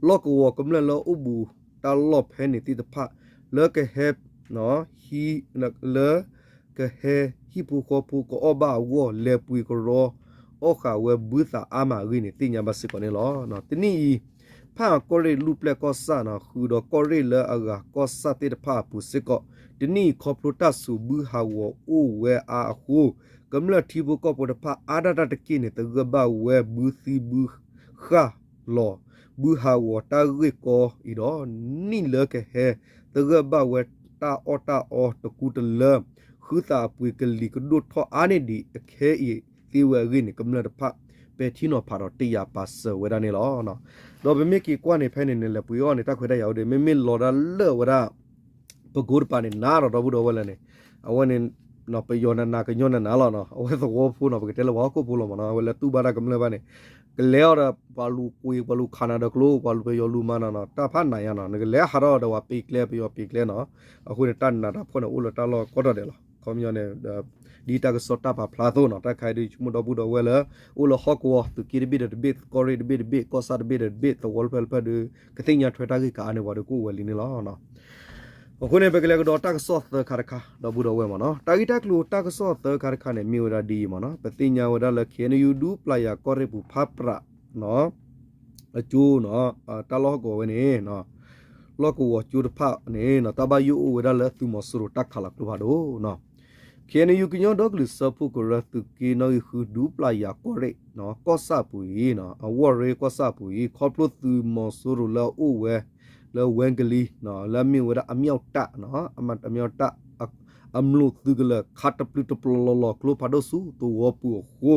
လီၢ်ကဝီၤကမျၢၢ်လၢအိၣ်ဘူးတၢ်လီၢ်ဖဲန့ၣ်သ့ၣ်တဖၣ် လၢကဟဲ လၢ ကဟဲဟံၣ်ဖိဃီဖိကအီၣ်ဘၣ်အဂီၢ် လဲၤပှ့ၤကရီ အီၣ်ဃာ်ဝဲဘုသးအါမးအဂ့ၢ်န့ၣ် သ့ၣ်ညါဘၣ်စ့ၢ်ကီးန့ၣ်လီၤ. တနံၣ်အံၤ ဖၣ်အၣ်ကီၢ်ရ့ၣ်လူၢ်ပျဲၢ်ကီၢ်ဆၣ်န့ၣ် ဃုာ်ဒီးကီၢ်ရ့ၣ်လၢအဂၤကီၢ်ဆၣ်သ့ၣ်တဖၣ်အပူၤစ့ၢ်ကီး, တနံၣ်အံၤခီဖျိတၢ်စူၤဘုဟးဂီၤအိၣ်ဝဲအါအဃိ ကမျၢၢ်ထံဖိကီၢ်ဖိတဖၣ်အါဒၣ်တၢ်တက့ၢ်န့ၣ် သဂၢၢ်ဘၣ်ဝဲဘုသံဘုဃၣ်လီၤ ဘုဟးဂီၤတၢ်ဂ့ၢ်ကီအံၤဒီး နံၣ်လၢကဟဲသဂၢၢ်ဘၣ်ဝဲတၢ်အီၣ်တၢ်အီတကူတလၢ ဃုသးအပှ့ၤကလံၤကဒိၣ်ထီၣ်အါန့ၢ်ဒံးအခဲအံၤသ့ဝဲအဂ့ၢ်န့ၣ် ကမျၢၢ်တဖၣ်ပဲာ်ထံနီၤဖးဒီးတယာ်ပာ်စၢၤဝဲဒၣ်န့ၣ်လီၤ. ဒီးပမ့ၢ်က့ၤကွၢ်န့ၣ် ဖဲန့ၣ်န့ၣ် လဲၤပှ့ၤအီၣ်န့ၣ် တၢ်ခွဲးတၢ်ယာ်အိၣ်ဒီး မ့မ့ၢ်လီၤဒၣ်လၢဝဲဒၣ် ပကိးတပၤန့ၣ် နးဒီးဒီပုၢ်ဒီဝဲၢ်လၢန့ၣ် အဝဲန့ၣ် ပယီၤနးနးကညီနးနးလီၤနီၤ, အဝဲသဝီဖိနီၤ ပကတဲလၢပှၤဟီၣ်ခိၣ်ဖိလီၤမးနီၤ, အဝဲလၢတူၢ်ဘၣ်တၢ်ကမျၢၢ်ဘၣ်န့ၣ် ကလဲၤအီၤဒီး ပှၤလူၤကွံာ် ပှၤလူၤခးနၤဒီးကျိ ပှၤလူၤပယီၤလူၤမၤနၤနီၤ, တၢ်ဖးနးညါနီၤ, နကလဲၤဟးထီၣ်ဒီးပှၤပ့ၤကျဲ ပယီၤပ့ၤကျဲနီၤ, အဃိန့ၣ် တၢ်နးတၢ်ဖှီၣ်န့ၣ် အိၣ်လၢတၢ်လီၢ်ကိးတီၤဒဲးလီၤ. ခီပညီန့ၣ် ဒ်တၢ်ကစီၣ်တၢ်ပာ်ဖျါအသိးနီၤ, တၢ်ခါအံၤဒုး ဆိကမိၣ်ဒီပုၢ်ဒီဝဲၢ်လၢ အိၣ်လၢဟီၣ်ကဝီၤ သုးက့တဘ့ၣ်ဒီးတဘ့ၣ် ကီၢ်ရ့ၣ်တဘ့ၣ်ဒီးတဘ့ၣ် ကီၢ်ဆၣ်တဘ့ၣ်ဒီးတဘ့ၣ် သဝီတဖျၢၣ်တဖျၢၣ်ဒီး ကသ့ၣ်ညါထွဲတၢ်ဂ့ၢ်ကါအါန့ၢ်ပှၤဒီးကအိၣ်ဝဲလံန့ၣ်လီၤ. အဃိန့ၣ် ပကလဲၤကဒီးတၢ်ကစီၣ်သၢခါတခါ ဒီပုၢ်ဒီဝဲၢ်မးနီၤ, တၢ်ဂ့ၢ်တၢ်ကျိၤတၢ်ကစီၣ်သၢခါတခါန့ၣ် မ့ၢ်ဝဲဒၣ်ဒ်အံၤမးနီၤ, ပသ့ၣ်ညါဝဲဒၣ်လၢ ခ့ၣ်အဲၣ်ယူၣ် ဒူပျၢ်ယၤကီၢ်ရ့ၣ်ပူၤ ဖးပြး အကၠိ တၢ်လီၢ်ဟီၣ်ကဝီၤဝဲန့ၣ် လီၢ်ကဝီၤကၠိတဖၣ်န့ၣ် တၢ်ဘၣ်ယိၣ်အိၣ်ဝဲဒၣ်လၢသုးမီၤစိရိၤတၢ်ခးလီၤကျိဖးဒိၣ်နီၤ, ခ့ၣ်အဲၣ်ယူၣ် ကညီဒီကလုာ်စၢဖှိၣ်ကရၢ သုးက့နီၣ်ဂံၢ်ဃု ဒူပျၢ်ယၤကီၢ်ရ့ၣ် ကီၢ်ဆၣ်ပူၤအံၤ အဝီၢ်ရ့ကီၢ်ဆၣ်ပူၤအံၤ ခီဖျိသုးမီၤစိရိၤလၢအအိၣ်ဝဲ လၢဝဲကလံၤ လၢအမ့ၢ်ဝဲဒၣ်အမြောက်တပ် အမြောက်တပ် အမျိာ်သုးကလၢၤ ခးတပျုာ်တပျီၤလီၤလီၤကျိဖးဒိၣ်ဆူသဝီပူၤအဃိ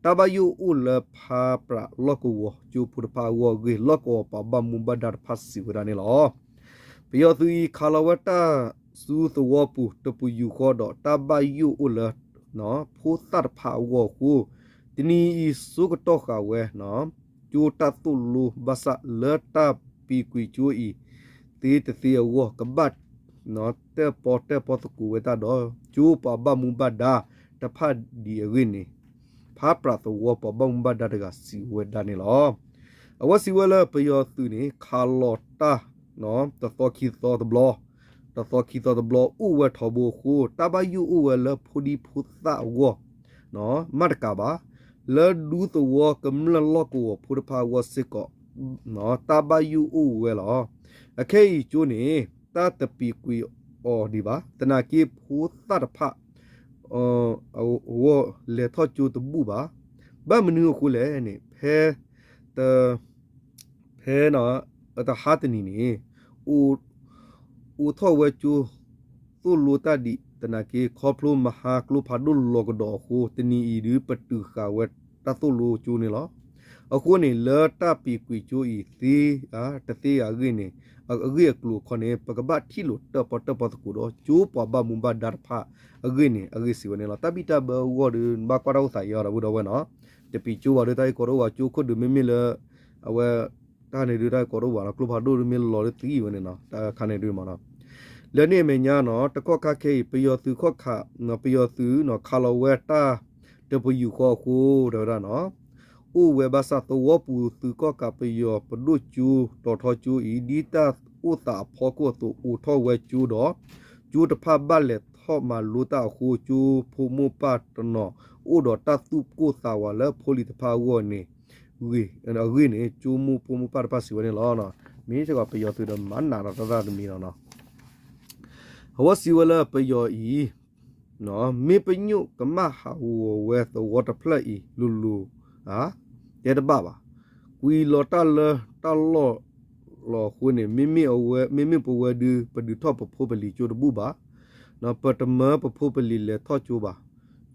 တၢ်ဘၣ်ယိၣ်အိၣ်လၢဖးပြးလီၢ်ကဝီၤကၠိဖိတဖၣ်အဂီၢ်အဂ့ၢ် လီၢ်ကဝီၤပှၤဘၣ်မူဘၣ်ဒါတဖၣ်စံးဝဲဒၣ်န့ၣ်လီၤ. ပယီၤသုးအံၤ ခးလီၤဝဲတၢ်ဆူသဝီပူၤ တပယူာ်ဃီဒီး တၢ်ဘၣ်ယိၣ်အိၣ်လၢ ဖိသၣ်တဖၣ်အဂီၢ်အဃိ တနံၤအံၤဆိကတီၢ်ဃာ်ဝဲ ကၠိတၢ်သိၣ်လိဘၣ်ဆၣ်လၢတၢ်ပံၤကွံာ်ကၠိအံၤ သ့တသ့အဂီၢ် ကဘၣ် တၢၣ်ပီတၢၣ်ပီသကိးဝဲတၢ်ဒီး ကၠိပှၤဘၣ်မူဘၣ်ဒါတဖၣ်ဒံးအဂ့ၢ်န့ၣ် ဖးပြးသဝီပှၤဘၣ်မူဘၣ်ဒါတဂၤစံးဝဲဒၣ်န့ၣ်လီၤ. အဝဲစံးဝဲလၢပယီၤသုးန့ၣ် ခးလီၤတၢ် တသီခံသီတဘျီ, တသီခံသီတဘျီ အိၣ်ဝဲထီဘိအဃိ တၢ်ဘၣ်ယိၣ်အိၣ်ဝဲလၢဖိဒံဖိသၣ်အဂီၢ် မ့ၢ်တကးဘၣ်, လၢဒူသဝီကမျၢၢ်လီၢ်ကဝီၤဖိတဖၣ်အဂီၢ်စ့ၢ်ကီး တၢ်ဘၣ်ယိၣ်အိၣ်ဝဲလီၤ. အခဲအံၤကၠိန့ၣ် တၢ်တပံၤကွံာ်အီၤဒံးဘၣ်, သနာ်က့ဖိသၣ်တဖၣ် အဂီၢ်လဲၤထီၣ်ကၠိတဘူၣ်ဘၣ်. ဘၣ်မနုၤအဃိလဲၣ်န့ၣ် ဖဲ ဖဲ တဟါတနံၤန့ၣ် အိးထီၣ်ဝဲကၠိ သိၣ်လိတၢ်ဒံး သနာ်က့ ခီဖျိမဟါကျိဖးဒိၣ်လီၤကဒီးအဃိ တနံၤအံၤဒုး ပတုာ်ဃာ်ဝဲတၢ်သိၣ်လိကၠိန့ၣ်လီၤ. အဃိန့ၣ် လၢတၢ်ပံၤကွံာ်ကၠိအံၤသ့ တသ့အဂ့ၢ်န့ၣ် အဂ့ၢ်အကျိၤအခီန့ၣ် ပကဘၣ်ထံၣ်လိာ်တၢၣ်ပီတၢၣ်ပီသကိးဒီး ကၠိပှၤဘၣ်မူဘၣ်ဒါတဖၣ်အဂ့ၢ်န့ၣ် အဂ့ၢ်စံးဝဲန့ၣ်လီၤ. တၢ်ဘံၣ်တၢ်ဘၢအဂီၢ်ဒီး နဘၣ်ကွၢ်တၢ်အိၣ်သးယီၤဒီပုၢ်ဒီဝဲၢ်နီၤ, တပံၤကၠိဘၣ်ဒီး တၢ်ဂ့ၢ်ကီတအိၣ်ဘၣ်, ကၠိခိၣ်ဒုးမ့မ့ၢ်လၢ အဝဲ တၢ်န့ၣ်ဒုးတၢ်ဂ့ၢ်ကီတအိၣ်ဘၣ်နီၤ, ကျိဖးဒိၣ်ဒုးမ့ၢ်လီၤဒုးသံဝဲန့ၣ်နီၤ, တၢ်ခါန့ၣ်ဒုးမးနီၤ, လၢန့ၣ်အမဲာ်ညါနီၤ တကီၢ်ခါခဲအံၤ ပယီၤသုးခီၣ်ခး ပယီၤသုးနီၤ ခးလီၤဝဲတၢ်တပယူာ်ဃီအဃိ တဲဝဲဒၣ်နီၤ, အိၣ်ဝဲဘၣ်ဆၣ်သဝီပူၤသုးကီၣ်ကးပယီၤပဒိၣ်ကၠိ တီၤထီကၠိအံၤ ဒ်တၢ်အိၣ်သးအဖီခိၣ်အသိး အိးထီၣ်ဝဲကၠိဒီး ကၠိတဖၣ်ဘၣ်လဲၤထီၣ်မၤလိတၢ်အဃိ ကၠိဖိမိၢ်ပၢ်တနီၤ အိၣ်ဒီးတၢ်သူၣ်ကိၢ်သးဝးလၢဖိလံၤတဖၣ်အဂီၢ်န့ၣ် အဂ့ၢ်န့ၣ် ကၠိမိၢ်ဖိမိၢ်ပၢ်တဖၣ်စံးဝဲန့ၣ်လီၤ. မ့ၢ်စ့ၢ်ကီးပယီၤသုးဒီးမၤနးဒီးတၢ်တမံၤလီၤနီၤ. အဝဲစံးဝဲလၢပယီၤအံၤ မ့ၢ်ပညိၣ်ကမၣ်ဟးဂီၤဝဲသဝီတဖျၢၣ်အံၤလိၤလိၤ တဲတဘၣ်ဘၣ်. ကွံာ်လီၤတၢ်လၢတၢ်လီၢ်လီၤအဃိန့ၣ် မ့မ့ၢ်အဝဲ မ့မ့ၢ်ပဝဲဒုး ပဒုးထီၣ်ပဖိပလံၤကၠိတဘူၣ်ဘၣ်. ပတမၢပဖိပလံၤလဲၤထီၣ်ကၠိဘၣ်.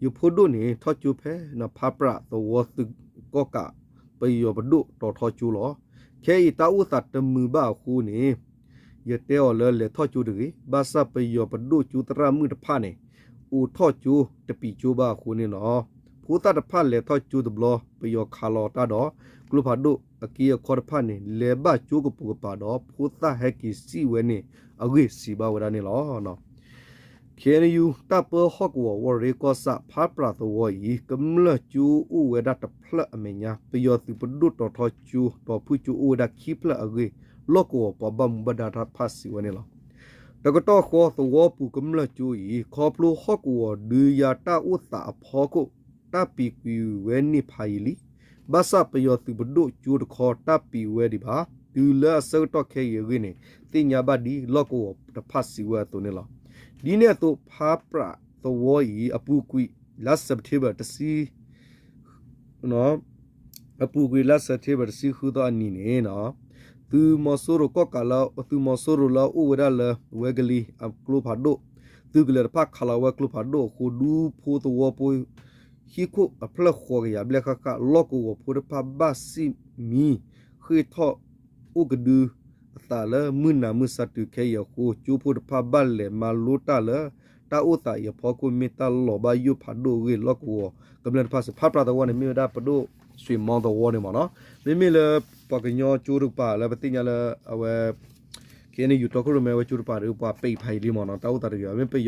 ယဖိဒိၣ်န့ၣ် ထီၣ်ကၠိဖဲ ဖးပြးသဝီသုးကီၣ်ကး ပယီၤပဒိၣ်တီၤထီကၠိလီၤ. ခဲအံၤတၢ်အိၣ်သးတမုာ်ဘၣ်အဃိန့ၣ် ယတဲအီၤလၢလဲၤထီၣ်ကၠိတဂ့ၤ. ဘၣ်ဆၣ်ပယီၤပဒိၣ်ကၠိသရၣ်မုၣ်တဖၣ်န့ၣ် အိးထီၣ်ကၠိတပံၤကၠိဘၣ်အဃိန့ၣ်လီၤ. ဖိသၣ်တဖၣ်လဲၤထီၣ်ကၠိတဘျီ ပယီၤခးလီၤတၢ်ဒီး ကျိဖးဒိၣ်အက့အခီတဖၣ်န့ၣ် လဲၤဘၣ်ကၠိကပိာ်ကပၤဒီး ဖိသၣ်ဟဲက့ၤစံၣ်ဝဲန့ၣ် အဂ့ၢ်စံးဘၣ်ဝဲဒၣ်န့ၣ်လီၤ. ခ့ၣ်အဲၣ်ယူၣ် တၢ်ပၢဟီၣ်ကဝီၤ ဝီၢ်ရ့ကီၢ်ဆၣ် ဖးပြးသဝီအံၤ ကမျၢၢ်ကၠိအိၣ်ဝဲဒၣ်တဖျၢၣ်အမဲာ်ညါ ပယီၤသုးပဒိၣ်တီၤထီကၠိ တီၤဖုၣ်ကၠိအိၣ်ဝဲဒၣ်ခံဖျၢၣ်အဂ့ၢ် လီၢ်ကဝီၤပှၤဘၣ်မူဘၣ်ဒါတဖၣ်စံးဝဲန့ၣ်လီၤ. တကတီၢ်ဃီသဝီပူၤကမျၢၢ်ကၠိအံၤ ခီဖျိဟီၣ်ကဝီၤဒုးယၤတၢ်အိၣ်သးအဖီခိၣ် တၢ်ပံးကွံာ်ဝဲန့ၢ်ဖးယံာ်လံ. ဘၣ်ဆၣ်ပယီၤသုးပဒိၣ်ကၠိတခီ တၢ်ပံးဝဲဒံးဘၣ်. တုၤလၢအဆၢကတီၢ်ခဲအံၤအဂ့ၢ်န့ၣ် သ့ၣ်ညါဘၣ်ဒ်လီၢ်ကဝီၤတဖၣ်စံးဝဲအသိးန့ၣ်လီၤ. ဒ်န့ၣ်အသိး ဖးပြးသဝီအံၤ အပူၤကွံာ်လါ September တဆံ အပူၤကွံာ်လါ September တဆံဃုသီအနံၤန့ၣ် သုးမီၤစိရိၤကီၣ်ကးလၢ သုးမီၤစိရိၤလၢအအိၣ်ဝဲဒၣ်လၢ ဝဲကလံၤအကျိဖးဒိၣ် သုးကလၢၤတဖၣ်ခးလီၤဝဲကျိဖးဒိၣ်အဃိ ဒူဖိသဝီဖိ ဟံၣ်ခိၣ်အဖျၢၣ်ဃိးကယၤဘျဲၣ်ဃၣ်ဃၣ် လီၢ်ကဝီၤဖိတဖၣ်ဘၣ်စံၣ်မံ ဃ့ၢ်ထီၣ်အိၣ်ကဒုအသးလၢမုၢ်နၤမုၢ်ဆါတုၤခဲအံၤအဃိ ကၠိဖိတဖၣ်ဘၣ်လဲၤမၤလိတၢ်လၢ တၢ်အိၣ်သးအံၤအဖီခိၣ် မ့ၢ်တၢ်လီၤဘၣ်ယိၣ်ဖးဒိၣ်အဂ့ၢ် လီၢ်ကဝီၤကမျၢၢ်တဖၣ်စံး ဖးပြးသဝီန့ၣ် မ့ၢ်ဝဲဒၣ်ပဒိၣ်စွ့ၣ်မီသဝီန့ၣ်မ့ၢ်နီၤ. မ့မ့ၢ်လၢပှၤကညီကၠိတကပၤလၢပသ့ၣ်ညါလၢ အဝဲ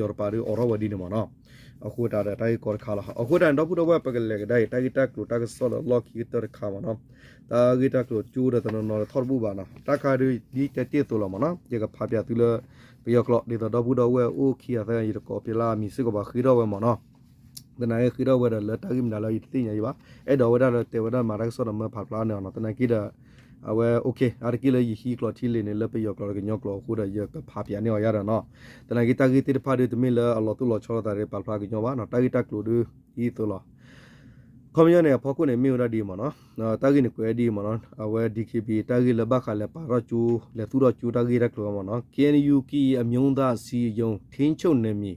ခ့ၣ်အဲၣ်ယူၣ် တီခိၣ်ရိၣ်မဲဝဲကၠိတကပၤဒီး ပှၤပံးဖးယံာ်လံမ့ၢ်နီၤ. တၢ်အိၣ်သးတဂ့ၤဘၣ် မ့ၢ်ပယီၤတကပၤဒီးအိးထီၣ်ဝဲဒ်န့ၣ်မ့ၢ်နီၤ. အဃိတၢ်ဒီးတၢ်ဂ့ၢ်ကီတခါလီၤ. အဃိတၢ်န့ၣ် ဒီပုၢ်ဒီဝဲၢ်ပကလဲၤကဒါအံၤ တၢ်ဂ့ၢ်တၢ်ကျိၤတၢ်ကစီၣ်လၢလီၢ်ခံကတၢၢ်တခါမ့ၢ်နီၤ. တၢ်ဂ့ၢ်တၢ်ကျိၤကၠိဒီးတနီၤနီၤဒီးထီၣ်တဘူၣ်ဘၣ်နီၤ. တၢ်ခါဒုးဒ်တဲတ့ၢ်အသိးလီၤမ့ၢ်နီၤ. ယကဖးပၠးသုလၢပယီၤကျိာ် ဒ်သိးဒီပုၢ်ဒီဝဲၢ်အိၣ်ခံဂၤသၢဂၤ ယတကိးဖျါအမံၤစ့ၢ်ကီးဘၣ် ဃ့ထီၣ်ဝဲမ့ၢ်နီၤ. သနာ်က့ဃ့ထီၣ်ဝဲဒီးလၢတၢ်ဂ့ၢ်မနုၤလၢယတသ့ၣ်ညါအံၤဘၣ်. အဲၣ်ဒိးဝဲဒၣ်လၢတဲဝဲဒၣ်မၤတၢ်ကစီၣ်ဒီးမၢဖးဖျါန့ၣ်နီၤ. သနာ်က့ဒီး အဝဲ okay အါတက့ၢ်လၢယဟံးကျိာ်ထံလံာ်န့ၣ် လၢပယီၤကျိာ်ဒီးကညီကျိာ်အဃိဒီး ယကဖးပၠးန့ၢ်အီၤယါဒီးနီၤ. သနာ်က့တၢ်ဂ့ၢ်သ့ၣ်တဖၣ်ဒုးတမ့ၢ်လၢအလီၤသူၣ်လီၤဆီလိာ်သးဒီးပာ်ဖျါကညီဘၣ်နီၤ. တၢ်ဂ့ၢ်တၢ်ကျိၤဒုး ဒ်သိးလီၤ. ခီပညီန့ၣ် အဖီခိၣ်န့ၣ် မ့ၢ်ဝဲဒၣ်ဒ်အံၤမ့ၢ်နီၤ. တၢ်ဂ့ၢ်န့ၣ်ကွဲးဒ်အံၤမ့ၢ်နီၤ. အဝဲ DKBA တၢ်ဂ့ၢ်လၢဘၣ်ဃးလဲၤပာ်ထီၣ်ကၠိ လဲၤသူၣ်ထီၣ်ကၠိတၢ်ဂ့ၢ်တၢ်ကျိၤမ့ၢ်နီၤ. ခ့ၣ်အဲၣ်ယူၣ် ကီအမျိုးသားအစည်းအရုံး ထိန်းချုပ်နယ်မြေ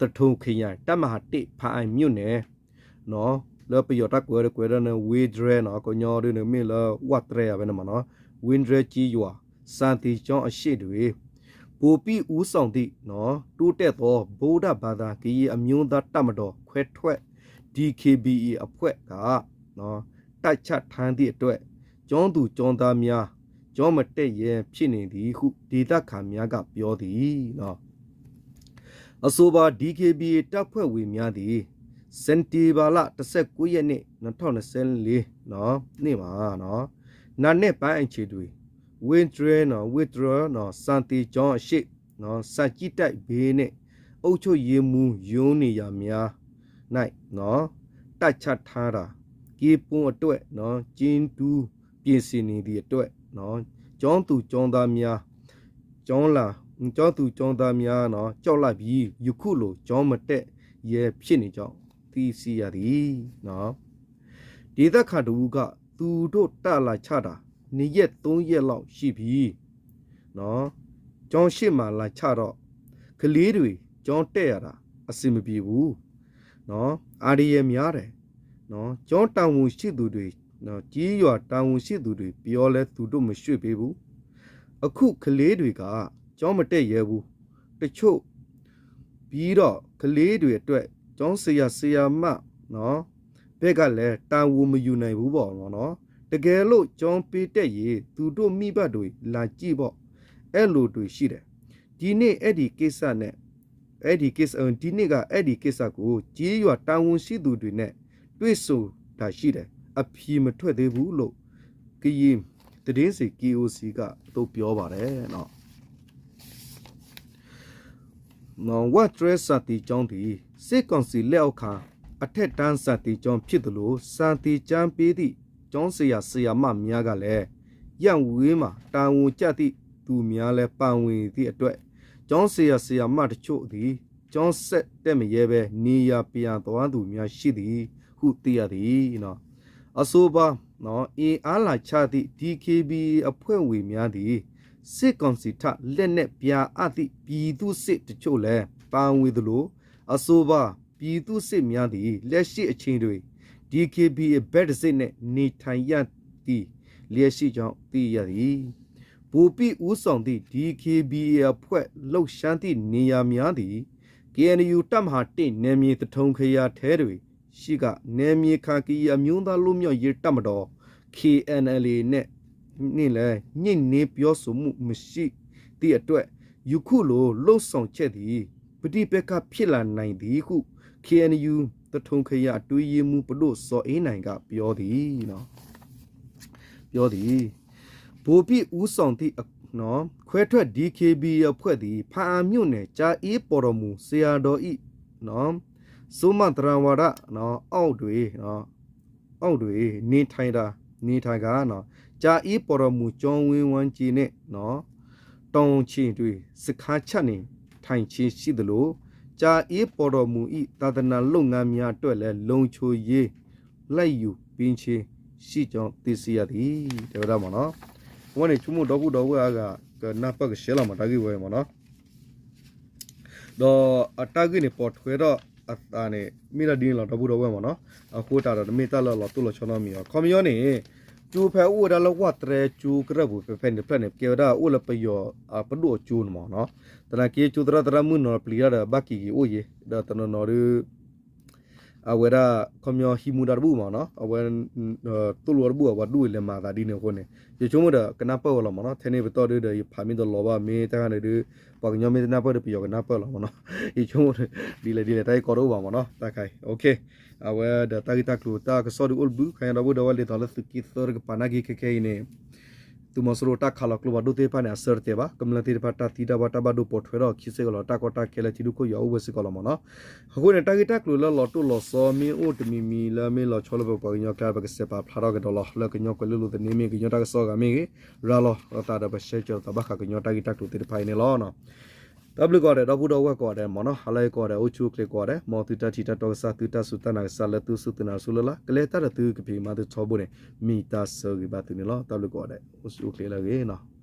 သထုံခရိုင် တပ်မဟာတစ် ဖားအံမြို့နယ် လၢပယီၤတၢ်ကွဲးဒီးကွဲးဒၣ်န့ၣ် ဝ့ၢ်တြဲနီၤ, ကညီဒုန့ၣ်မ့ၢ်လၢဝ့ၢ်တြဲဧါဖဲန့ၣ်မ့ၢ်နီၤ, ဝ့ၢ်တြဲကျေးရွာ စာသင်ကျောင်းအရှေ့တွင် ဗိုလ်မှူးဦးဆောင်သည့် တိုးတက်သော ဗုဒ္ဓဘာသာ ကရင်အမျိုးသားတပ်မတော် ခွဲထွက် DKBA အဖွဲ့က တပ်ချထားသည့်အတွက် ကျောင်းသူကျောင်းသားများ ကျောင်းမတက်ရဲဖြစ်နေသည်ဟု ဒေသခံများကပြောသည်. အဆိုပါ DKBA တပ်ဖွဲ့ဝင်များသည် စက်တင်ဘာလ တစ်ဆယ့်ကိုးရက်နေ့ နှစ်ထောင်နှစ်ဆယ့်လေး နေ့မှာ နံနက်ပိုင်းအချိန်တွင် ဝ့ၢ်တြဲ ဝ့ၢ်တြဲ စာသင်ကျောင်းအရှေ့ စာကြည့်တိုက် ဘီး နှင့် အုပ်ချုပ်ရေးမှူးရုံးနေရာများ တပ်ချထားတာ ကင်းပုန်းအတွက် ကျင်းတူးပြင်ဆင်နေသည့်အတွက် ကျောင်းသူကျောင်းသားများ ကျောင်းလာ ကျောင်းသူကျောင်းသားများ ကြောက်လန့်ပြီး ယခုလို ကျောင်းမတက်ရဲဖြစ်နေကြောင်း သိရှိရသည်. ဒေသခံတစ်ဦးက သူတို့တပ်လာချတာ နှစ်ရက်သုံးရက်လောက်ရှိပြီနော်။ ကျောင်းရှေ့မှာလာချတော့ ကလေးတွေကျောင်းတက်ရတာအဆင်မပြေဘူးနော်။ အန္တရာယ်များတယ်နော်။ ကျောင်းတာဝန်ရှိသူတွေနော် ကျေးရွာတာဝန်ရှိသူတွေပြောလဲသူတို့မရွှေ့ပေးဘူး။ အခုကလေးတွေကကျောင်းမတက်ရဲဘူး။ တချို့ ပြီးတော့ကလေးတွေအတွက်ကျောင်းဆရာဆရာမနော် ဘက်ကလည်းတာဝန်မယူနိုင်ဘူးပေါ့နော်။ တကယ်လို့ကျောင်းပေးတက်ရင်သူတို့မိဘတွေလာကြည့်ပေါ့ အဲ့လိုတွေရှိတယ်။ ဒီနေ့အဲ့ဒီကိစ္စနဲ့ အဲ့ဒီကိစ္စ ဒီနေ့ကအဲ့ဒီကိစ္စကိုကျေးရွာတာဝန်ရှိသူတွေနဲ့တွေ့ဆိုတာရှိတယ်။ အဖြေမထွက်သေးဘူးလို့ ကရင်သတင်းစင် KOC ကသို့ပြောပါတယ်နော်။ ဝ့ၢ်တြဲစာသင်ကျောင်းသည် စစ်ကောင်စီလက်အောက်ခံ အထက်တန်းစာသင်ကျောင်းဖြစ်သလို စာသင်ကြားပေးသည့်ကျောင်းဆရာဆရာမများကလည်း ရပ်ဝေးမှာတာဝန်ကျသည့်သူများလည်းပါဝင်သည့်အတွက် ကျောင်းဆရာဆရာမတချို့သည် ကျောင်းဆက်တက်မရဲဘဲ နေရာပြန်သွားသူများရှိသည်ဟုသိရသည်။ အဆိုပါ အင်အားလာချသည့် DKBA အဖွဲ့ဝင်များသည် စစ်ကောင်စီထံလက်နက်ပြအပ်သည့်ပြည်သူ့စစ်တချို့လည်းပါဝင်သလို အဆိုပါပြည်သူ့စစ်များသည် လက်ရှိအချိန်တွင် DKBA ဘက်တစ်စိတ်နှင့်နေထိုင်ရသည့်လျက်ရှိကြောင်းသိရသည်။ ဗိုလ်မှူးဦးဆောင်သည့် DKBA အဖွဲ့လှုပ်ရှားသည့်နေရာများသည် KNU တပ်မဟာတစ်နယ်မြေသထုံခရိုင်ထဲတွင်ရှိက နယ်မြေခံကရင်အမျိုးသားလွတ်မြောက်ရေးတပ်မတော် KNLA နှင့်နှင့်လည်းညှိနှိုင်းပြောဆိုမှုမရှိသည့်အတွက် ယခုလိုလုပ်ဆောင်ချက်သည် ပဋိပက္ခဖြစ်လာနိုင်သည်ဟု ခ့ဢၣ်ယူၣ် သထုံခရိုင် အတွင်းရေးမှူး ပဒိၣ်စီၤအ့နၢၣ်က ပြောသည် ပြောသည် ဗိုလ်မှူး ဦးဆောင်သည့် ခွဲထွက် ဒီခ့ဘီ အဖွဲ့သည် ဖားအံမြို့နယ် ကြာအင်းပေါ်တော်မူ ဆရာတော်၏ စိုးမသရဝါဒ အောက်တွင် အောက်တွင် နေထိုင်တာ နေထိုင်ကာ ကြာအင်းပေါ်တော်မူ ကျောင်းဝင်းဝန်းကျင်နှင့် တောင်ခြေတွင် စခန်းချနေထိုင်ခြင်းရှိသလို ကြာအင်းပေါ်တော်မူ၏ သာသနာလုပ်ငန်းများအတွက်လည်း လုံခြုံရေး လိုက်ယူပေးခြင်းရှိကြောင်း သိရှိရသည် တဲဝဲဒၣ်မ့ၢ်နီၤ. အဝဲန့ၣ် ဆိကမိၣ်ဒီပုၢ်ဒီဝဲၢ်အါဂၤ ကနၢ်ပၢၢ်ကဆှဲလီၤမး တၢ်ဂ့ၢ်ဝဲမ့ၢ်နီၤ. ဒီးအတၢ်ဂ့ၢ်န့ၣ် ပိာ်ထွဲထီၣ်အသးန့ၣ် မ့ၢ်ဒၣ်ဒ်န့ၣ်လီၤ ဒီပုၢ်ဒီဝဲၢ်မ့ၢ်နီၤ. အဃိသတးဒီး တမ့ၢ်တၢ်လၢအလီၤတိၢ်လီၤဆီနီတမံၤဘၣ်. ခီပညီန့ၣ် ကၠိဖဲအိၣ်ဝဲဒၣ်လၢဝၣ်တြဲကၠိကရၢၢ်ပူၤ ဖဲဖဲန့ၣ်တဖျၢၣ်န့ၣ် ကဲဝဲဒၣ်အိၣ်လၢပယီၤပဒိၣ်အကၠိန့ၣ်မ့ၢ်နီၤ. သနာ်က့ကၠိသရၣ်သရၣ်မုၣ်နီၤ ပျံၤတၢ်ဒီးဘၣ်က့ၤက့ၤအိၣ်ယ့ၤ ဒီးတနီၤနီၤဒီး အဝဲဒၣ် ခီပညီဟံးမူဒါတဘူၣ်မ့ၢ်နီၤ, အဝဲ သိၣ်လိတဘူၣ် အဝဲဒူၣ်အံၤလဲၤမၤသးဒ်န့ၣ်အဃိန့ၣ် ယဆိကမိၣ်ဒီး ကနၢ်ပၢၢ်ဝဲလီၤမ့ၢ်နီၤ. ထဲန့ၣ်ပတီၢ်ဒုဒီး ယဖးမ့ၢ်တလီၤဘၣ် မ့ၢ်တၢ်ဂၤန့ၣ်ဒု ပှၤကညီမ့ၢ်တနၢ်ပၢၢ်ဒီး ပယီၤကနၢ်ပၢၢ်လီၤမ့ၢ်နီၤ. ယဆိကမိၣ် ဒ်လဲၣ်ဒ်လဲၣ် တၢ်ဂ့ၢ်ကီတအိၣ်ဘၣ်မ့ၢ်နီၤ တၢ်ခါအံၤ အဝဲဒီးတၢ်ဂ့ၢ်တၢ်ကျိၤတၢ်ကစီၣ်ဒုအိၣ်တဘျုး ခါညါဒီပုၢ်ဒီဝဲၢ် လၢသီလၢသုးက့သၢတကပၤနာ်က့ ခဲခဲအံၤန့ၣ် သုးမီၤစိရိၤတၢ်ခးလီၤကျိဖးဒိၣ်သ့ၣ်တဖၣ်န့ၣ် အဆၢတတဲာ်ဘၣ်. ကမျၢၢ်သ့ၣ်တဖၣ်တၢ်သံတၢ်ဘၣ်တၢ်ဘၣ်ဒိပိာ်ထွဲထီၣ်ခံစ့ၢ်ကီးလီၤ. တၢ်ကီတၢ်ခဲလၢထံဒိၣ်ခိၣ်ယွၤအိၣ်ဝဲစ့ၢ်ကီးလီၤမ့ၢ်နီၤ. အဃိန့ၣ် တၢ်ဂ့ၢ်တၢ်ကျိၤလၢလီၤတိၢ်လီၤဆီမ့ၢ်အိၣ်တမံၤမံၤလၢမ့ၢ်လီၤဆီလၢပပှၤကညီကျါ ပကစဲးပာ်ဖျါထီၣ်ကဒီးလီၤ. လၢကညီကွဲးလ့လိာ်သန့မ့ၢ်ဂ့ၤ ကညီတၢ်ကစီၣ်ဂၤမ့ၢ်ဂ့ၤ ရၤလီၤအသးဒီးပရှဲကၠီၤသးဘၣ်ဃးကညီတၢ်ဂ့ၢ်တၢ်ကျိၤသ့ၣ်တဖၣ်အံၤန့ၣ်လီၤ. တၢ်ဘျုးကိးဂၤဒဲး ဒီပုၢ်ဒီဝဲၢ်ကိးဂၤဒဲးမ့ၢ်နီၤ, ဟါလၢအဂ့ၤကိးဂၤဒဲး အိၣ်ဆူၣ်အိၣ်ချ့ကိးဂၤဒဲး, မ်သုတၢ်ထံၣ်တၢ်တီကစၢ် သုတၢ်စူၢ်တၢ်နာ်ကစၢ် လၢသုစူၢ်သုနာ်ဆိလၢ်လၢ် ကလဲၤတၢ်ဒီးသုကဖံးကမၤသုထီဘိန့ၣ် မ့ၢ်တၢ်ဆၢဂ့ၤဘၣ်သုန့ၣ်လီၤ. တၢ်ဘျုးကိးဂၤဒဲး အိၣ်ဆူၣ်အိၣ်ချ့လၢအဂ့ၤနီၤ.